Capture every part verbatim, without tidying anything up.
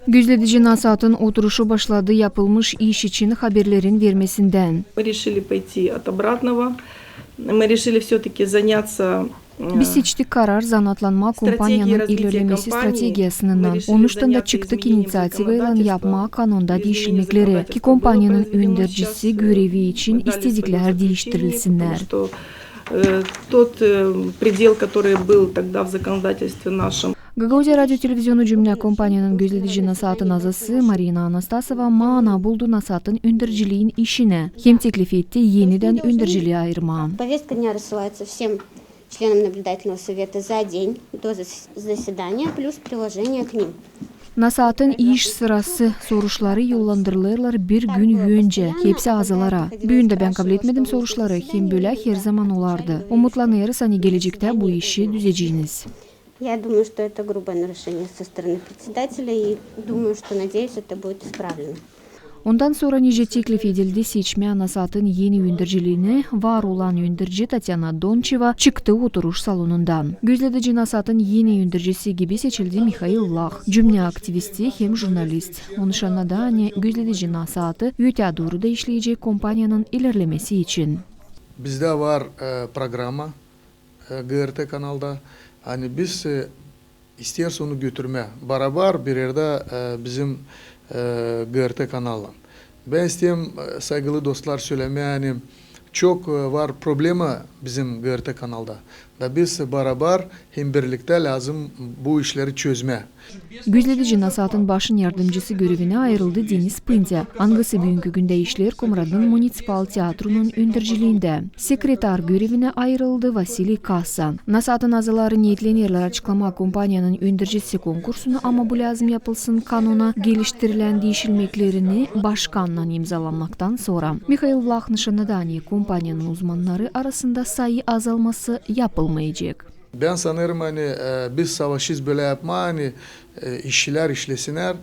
Gözledici NASAAD-ın oturuşu başladı yapılmış iş için haberlerin vermesindän. Мы решили пойти от обратного. Мы решили всё-таки заняться, э, Biz seçtik karar zanaatlanmaa kompaniyanın ilerlemesi strategiyasınından. Onuştan da çıktık iniţiativaylan yapmaa kanonda diişilmekleri, ki kompaniyanın öndercisi görevi için istediklär diiştirilsinnär. Э, тот, э, предел, который был тогда в законодательстве нашем. Gagauziya radio-televizionu cümnä kompaniyanın gözledici NASAAD-ın azası Marina Anastasova maana buldu NASAAD-ın önderciliin işinä hem teklif etti enidän öndercilii ayırmaa. Повестка дня рассылается всем членам наблюдательного совета за день до зас-, заседания, плюс приложение к ним. NASAAD-ın iş sırası soruşları yollandırılêrlar bir gün öncä hepsi azalara. Büün dä bän kabletmedim soruşları, hem bölä herzaman olardı. Umutlanêrız, ani gelecektä bu işi düzeceniz. Я думаю, что это грубое нарушение со стороны председателя, и думаю, что, надеюсь, это будет исправлено. Ondan sora, nicä teklif edildi, seçmää NASAAD-ın eni önderciliini, var olan önderci Tatyana Donçeva çıktı oturuş salonundan. Gözledici NASAAD-ın eni öndercisi gibi seçildi Mihail Vlah, cümnä aktivisti hem jurnalist. O nışannadı, ani gözledici NASAAD-ı ötää dooru da işleyecek kompaniyanın ilerlemesi için. Bizdä var, e, programa, e, GRT kanalda. Ani biz, e, isteeriz onu götürmää barabar bir erdä, e, bizim, e, GRT kanallan. Bän isteerim, e, saygılı dostlar, sölemää, ani çok, e, var problema bizim GRT kanalda. Da biz barabar hem birliktä lääzım bu işleri çözmää. Gözledici NASAAD-ın başın yardımcısı görevinä ayırıldı Denis Pıntä, angısı büünkü gündä işleer Komratın municipal teatrunun önderciliindä. Sekretar görevinä ayırıldı Vasiliy Kassan. NASAAD-ın azaları neetlenerlär açıklamaa kompaniyanın öndercisi konkursunu, ama bu lääzım yapılsın kanona geliştirilän diişilmeklerini başkannan imzalanmaktan sora. Mihail Vlah nışannadı, ani kompaniyanın uzmannarı arasında sayı azalması yapılmayacek. Bän sanêrım, ani, e, biz savaşêrız bölä yapmaa, ani, e, işçilär işlesinnär,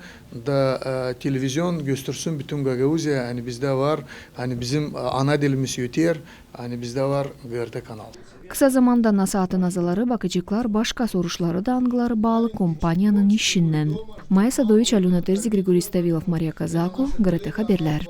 da, e, televizion göstersin bütün Gagauziyaya, ani bizdä var, ani bizim, e, ana dilimiz öter, ani bizdä var GRT kanal. Kısa zamanda NASAAD-ın azaları bakaceklar başka soruşları da, angıları baalı kompaniyanın işinnän. Maya Sadoviç, Alöna Terzi, Grigoriy Stavilov, Mariya Kazaku, GRT Haberlär.